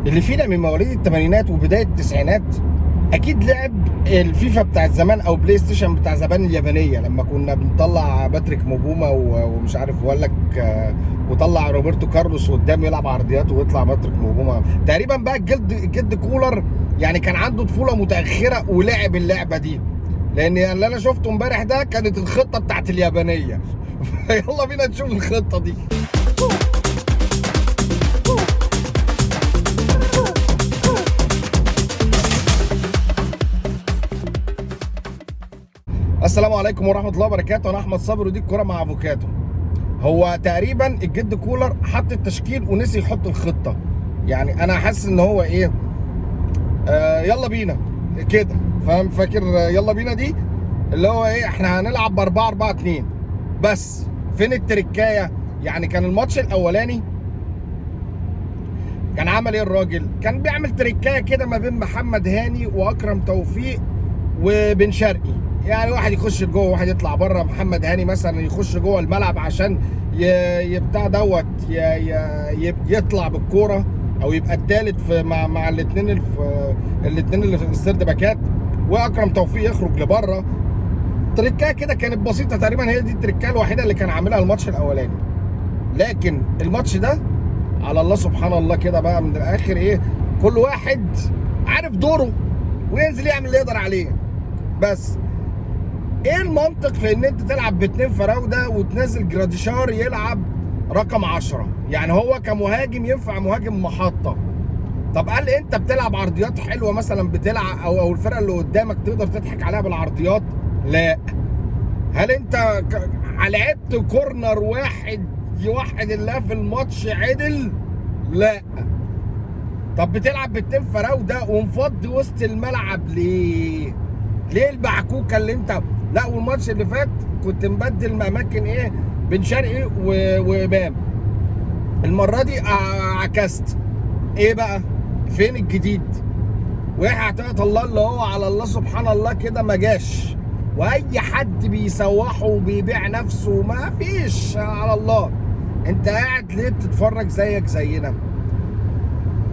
اللي فينا من مواليد الثمانينات وبداية التسعينات اكيد لعب الفيفا بتاع زمان او بلاي ستيشن بتاع زمان اليابانية، لما كنا بنطلع باتريك موبوما ومش عارف وقال لك وطلع روبرتو كارلوس قدام يلعب عرضيات ويطلع باتريك موبوما تقريبا. بقى الجد كولر يعني كان عنده طفولة متاخرة ولعب اللعبة دي، لان اللي انا شفته امبارح ده كانت الخطة بتاعت اليابانية. يلا بينا نشوف الخطة دي. السلام عليكم ورحمة الله وبركاته، انا احمد صابر ودي الكورة مع افوكاتو. هو تقريبا الجد كولر حط التشكيل ونسي يحط الخطة، يعني انا حاسس ان هو ايه، يلا بينا كده، فاهم؟ فاكر يلا بينا دي اللي هو ايه، احنا هنلعب ب 4-4-2 بس. فين التركايه؟ يعني كان الماتش الاولاني كان عمل ايه الراجل؟ كان بيعمل تركايه كده ما بين محمد هاني واكرم توفيق وبن شرقي، يعني واحد يخش لجوه وواحد يطلع بره. محمد هاني مثلا يخش جوه الملعب عشان يبتاع دوت يطلع بالكورة او يبقى الثالث في مع الاثنين الاثنين اللي في السرد باكات، واكرم توفيق يخرج لبره. تركايه كده كانت بسيطة، تقريبا هي دي التركايه الوحيدة اللي كان عاملها الماتش الاولاني. لكن الماتش ده على الله سبحان الله كده بقى من الاخر ايه، كل واحد عارف دوره وينزل يعمل اللي يقدر عليه. بس ايه المنطق في ان انت تلعب باتنين فراوده وتنزل جراديشار يلعب رقم 10؟ يعني هو كمهاجم ينفع مهاجم محطة. طب قال انت بتلعب عرضيات حلوة مثلا، بتلعب او الفرقة اللي قدامك تقدر تضحك عليها بالعرضيات؟ لا. هل انت لعبت corner واحد يوحد الله في الماتش عدل؟ لا. طب بتلعب باتنين فراوده ومفضي وسط الملعب ليه؟ ليه البعكوكه اللي انت؟ لا، والماتش اللي فات كنت مبدل اماكن ايه، بن شرقي وامام. المرة دي عكست. ايه بقى؟ فين الجديد؟ ويحيى عطية الله اللي هو على الله سبحان الله كده ما جاش، واي حد بيسوحه وبيبيع نفسه ما فيش على الله. انت قاعد ليه بتتفرج زيك زينا؟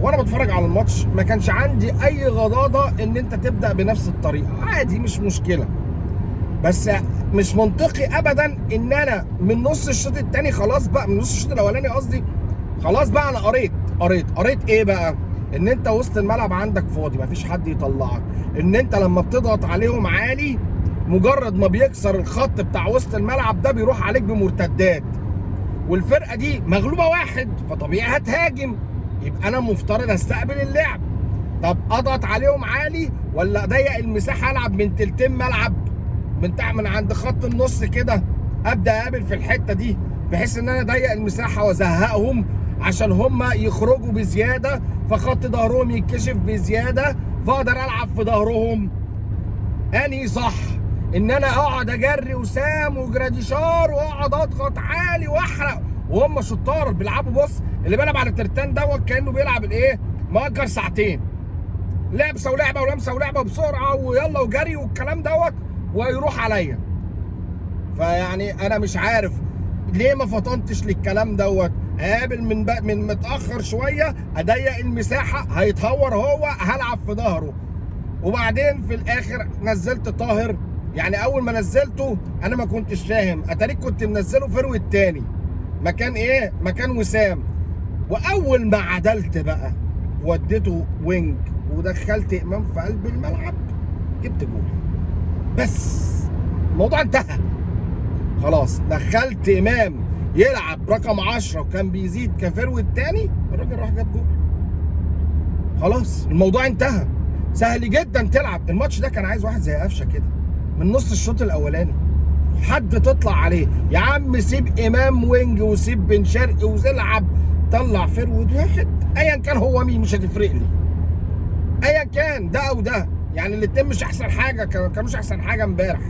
وانا بتفرج على الماتش ما كانش عندي اي غضاضه ان انت تبدا بنفس الطريقة، عادي مش مشكلة. بس مش منطقي ابدا ان انا من نص الشوط الثاني خلاص بقى، من نص الشوط الاولاني قصدي، خلاص بقى انا قريت ايه بقى؟ ان انت وسط الملعب عندك فاضي، مفيش حد يطلعك، ان انت لما بتضغط عليهم عالي مجرد ما بيكسر الخط بتاع وسط الملعب ده بيروح عليك بمرتدات، والفرقة دي مغلوبه واحد فطبيعي هتهاجم، يبقى انا المفترض استقبل اللعب. طب اضغط عليهم عالي ولا اضيق المساحة العب من تلتين ملعب، من تحت من عند خط النص كده، ابدا اقابل في الحتة دي بحيث ان انا اضيق المساحة وازهقهم عشان هم يخرجوا بزيادة، فخط ظهرهم يتكشف بزيادة، فاقدر العب في ظهرهم. انهي صح؟ ان انا اقعد اجري وسام وجراديشار واقعد اضغط عالي واحرق، وهم شطار بيلعبوا. بص اللي بيلعب على الترتان دوت كانه بيلعب الايه، مأجر ساعتين، لابسه ولعبه ولمسه ولعبه بسرعة ويلا وجري والكلام دوت، ويروح عليا. فيعني انا مش عارف ليه ما فطنتش للكلام دوت. قابل من متاخر شوية، اضيق المساحة، هيتهور هو، هلعب في ظهره. وبعدين في الاخر نزلت طاهر. يعني اول ما نزلته انا ما كنتش فاهم، اتاريك كنت منزله forward تاني مكان ايه، مكان وسام. واول ما عدلت بقى وديته wing ودخلت امام في قلب الملعب، جبت جول. بس الموضوع انتهى خلاص. دخلت امام يلعب رقم 10 وكان بيزيد ك forward تاني، الراجل راح جاب جول. خلاص الموضوع انتهى. سهل جدا تلعب الماتش ده. كان عايز واحد زي قفشه كده من نص الشوط الاولاني، حد تطلع عليه يا عم، سيب امام wing وسيب بن شرقي وزلعب، طلع forward واحد ايا كان هو مين، مش هتفرق لي ايا كان ده او ده، يعني الاتنين مش احسن حاجة، كانوش احسن حاجة امبارح.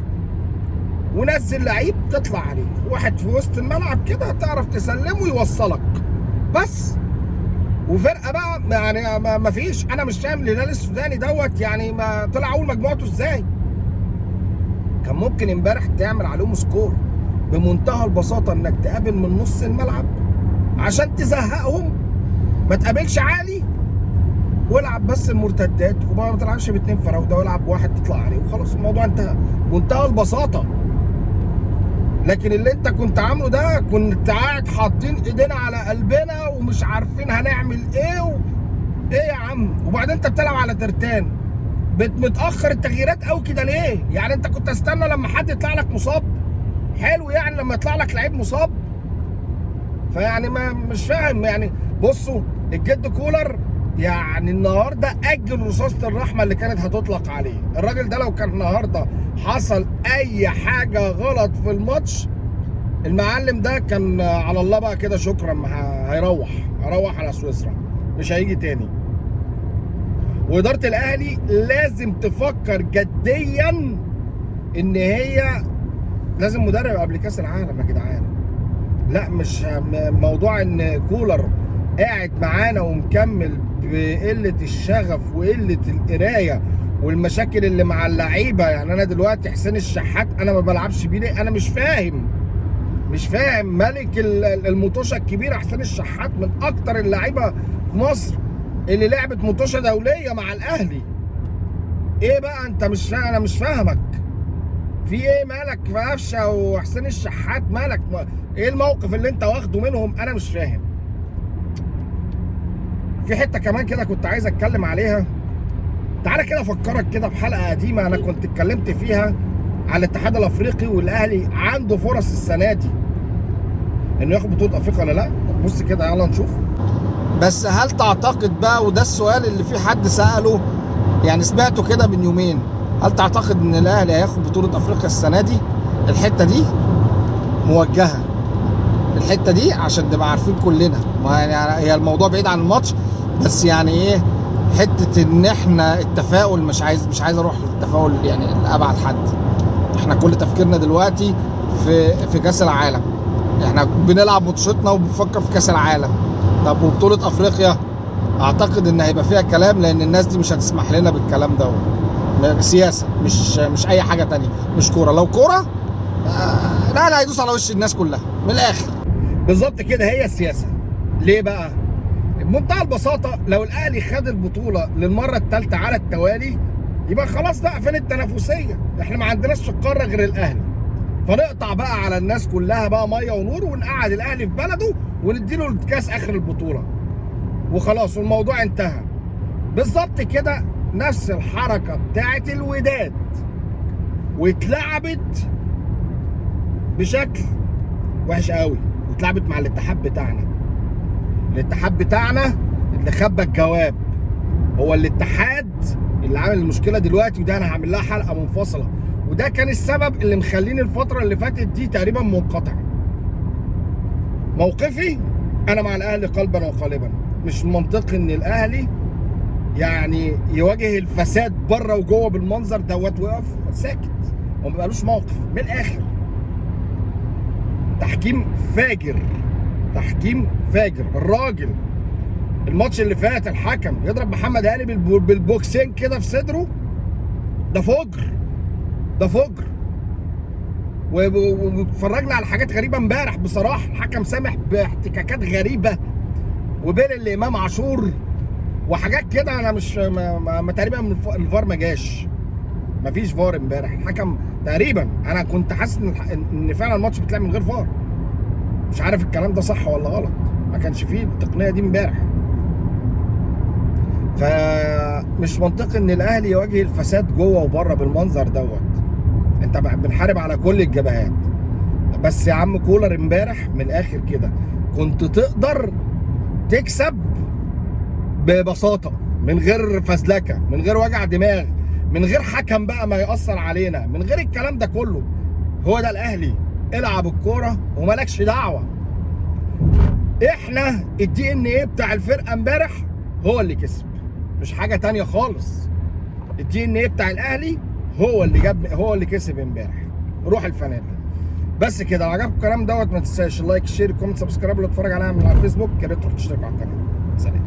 ونزل لعيب تطلع عليه، واحد في وسط الملعب كده تعرف تسلمه ويوصلك بس. وفرقه بقى يعني ما فيش. انا مش فاهم الهلال السوداني دوت يعني ما طلع اول مجموعته ازاي. كان ممكن امبارح تعمل عليهم score بمنتهى البساطة، انك تقابل من نص الملعب عشان تزهقهم، ما تقابلش عالي، والعب بس المرتدات، وما تلعبش باتنين فراوده، والعب بواحد تطلع عليه وخلاص، الموضوع انتهى بمنتهى البساطة. لكن اللي انت كنت عامله ده، كنت قاعد حاطين ايدينا على قلبنا ومش عارفين هنعمل ايه ايه يا عم. وبعدين انت بتلعب على ترتان، متاخر التغييرات قوي كده ليه؟ يعني انت كنت استنى لما حد يطلع لك مصاب؟ حلو، يعني لما يطلع لك لعيب مصاب. فيعني ما مش فاهم يعني. بصوا الجد كولر يعني النهارده اجل رصاصة الرحمة اللي كانت هتطلق عليه. الراجل ده لو كان النهارده حصل اي حاجة غلط في الماتش، المعلم ده كان على الله بقى كده، شكرا، هيروح على سويسرا، مش هيجي تاني. واداره الاهلي لازم تفكر جديا ان هي لازم مدرب قبل كاس العالم يا جدعان. لا مش موضوع ان كولر قاعد معانا ومكمل بقلة الشغف وقلة القراية والمشاكل اللي مع اللعيبة. يعني انا دلوقتي حسين الشحات انا ما بلعبش بيه ليه؟ انا مش فاهم، مش فاهم. ملك المطوشه الكبيرة حسين الشحات من اكتر اللعيبة في مصر اللي لعبت مطوشه دولية مع الاهلي. ايه بقى انت مش فاهم؟ انا مش فاهمك في ايه، مالك في قفشه وحسين الشحات؟ مالك ايه الموقف اللي انت واخده منهم؟ انا مش فاهم. في حتة كمان كده كنت عايز اتكلم عليها. تعالى كده افكرك كده بحلقة قديمة انا كنت اتكلمت فيها على الاتحاد الافريقي والاهلي عنده فرص السنة دي انه ياخد بطوله افريقيا ولا لا. طب بص كده يلا نشوف. بس هل تعتقد بقى، وده السؤال اللي في حد ساله يعني سمعته كده من يومين، هل تعتقد ان الاهلي هياخد بطوله افريقيا السنة دي؟ الحتة دي موجهة، الحتة دي عشان نبقى عارفين كلنا، ما يعني هي الموضوع بعيد عن الماتش، بس يعني ايه حتة ان احنا التفاؤل، مش عايز اروح للتفاؤل يعني لابعد حد. احنا كل تفكيرنا دلوقتي في كاس العالم، احنا بنلعب ماتشاتنا وبنفكر في كاس العالم. طب وبطولة افريقيا اعتقد ان هيبقى فيها كلام، لان الناس دي مش هتسمح لنا بالكلام ده. سياسة، مش اي حاجة تانية، مش كورة. لو كورة لا هيدوس على وش الناس كلها من الاخر. بالظبط كده هي السياسة. ليه بقى؟ بمنتهى البساطة لو الاهلي خد البطولة للمرة الثالثة على التوالي يبقى خلاص بقى فين التنافسية؟ احنا ما عندناش في القارة غير الاهلي، فنقطع بقى على الناس كلها بقى مية ونور، ونقعد الاهلي في بلده ونديله الكاس اخر البطولة وخلاص والموضوع انتهى. بالظبط كده نفس الحركة بتاعت الوداد، واتلعبت بشكل وحش قوي، واتلعبت مع الاتحاد بتاعنا. الاتحاد بتاعنا اللي خبى الجواب، هو الاتحاد اللي عامل المشكلة دلوقتي، وده انا هعمل لها حلقة منفصلة، وده كان السبب اللي مخليني الفترة اللي فاتت دي تقريبا منقطع. موقفي انا مع الاهلي قلبا وقالبا، مش منطقي ان الاهلي يعني يواجه الفساد بره وجوه بالمنظر دوت ويقف ساكت وما بقالوش موقف. من الاخر تحكيم فاجر، تحكيم فاجر. الراجل الماتش اللي فات الحكم يضرب محمد هاني بالبوكسين كده في صدره، ده فجر، ده فجر. واتفرجنا على حاجات غريبة امبارح بصراحة، الحكم سامح باحتكاكات غريبة وبين الامام عاشور وحاجات كده. انا مش ما تقريبا الفار ما جاش، ما فيش فار امبارح. الحكم تقريبا انا كنت حاسس ان فعلا الماتش بيتلعب من غير فار، مش عارف الكلام ده صح ولا غلط، ما كانش فيه التقنية دي امبارح. فمش منطقي ان الاهلي يواجه الفساد جوه وبره بالمنظر دوت. انت بنحارب على كل الجبهات. بس يا عم كولر امبارح من الاخر كده كنت تقدر تكسب ببساطة، من غير فزلكه، من غير وجع دماغ، من غير حكم بقى ما يأثر علينا، من غير الكلام ده كله. هو ده الاهلي، العب الكورة ومالكش دعوه. احنا الدي ان ايه بتاع الفرقة امبارح هو اللي كسب، مش حاجة تانية خالص. ال DNA بتاع الاهلي هو اللي جاب، هو اللي كسب امبارح. روح الفنادق. بس كده، لو عجبكم الكلام دوت ما تنساش ال like، share، comment، subscribe، لو اتفرج عليها من على الفيسبوك يا ريت تروح تشترك على القناة. سلام.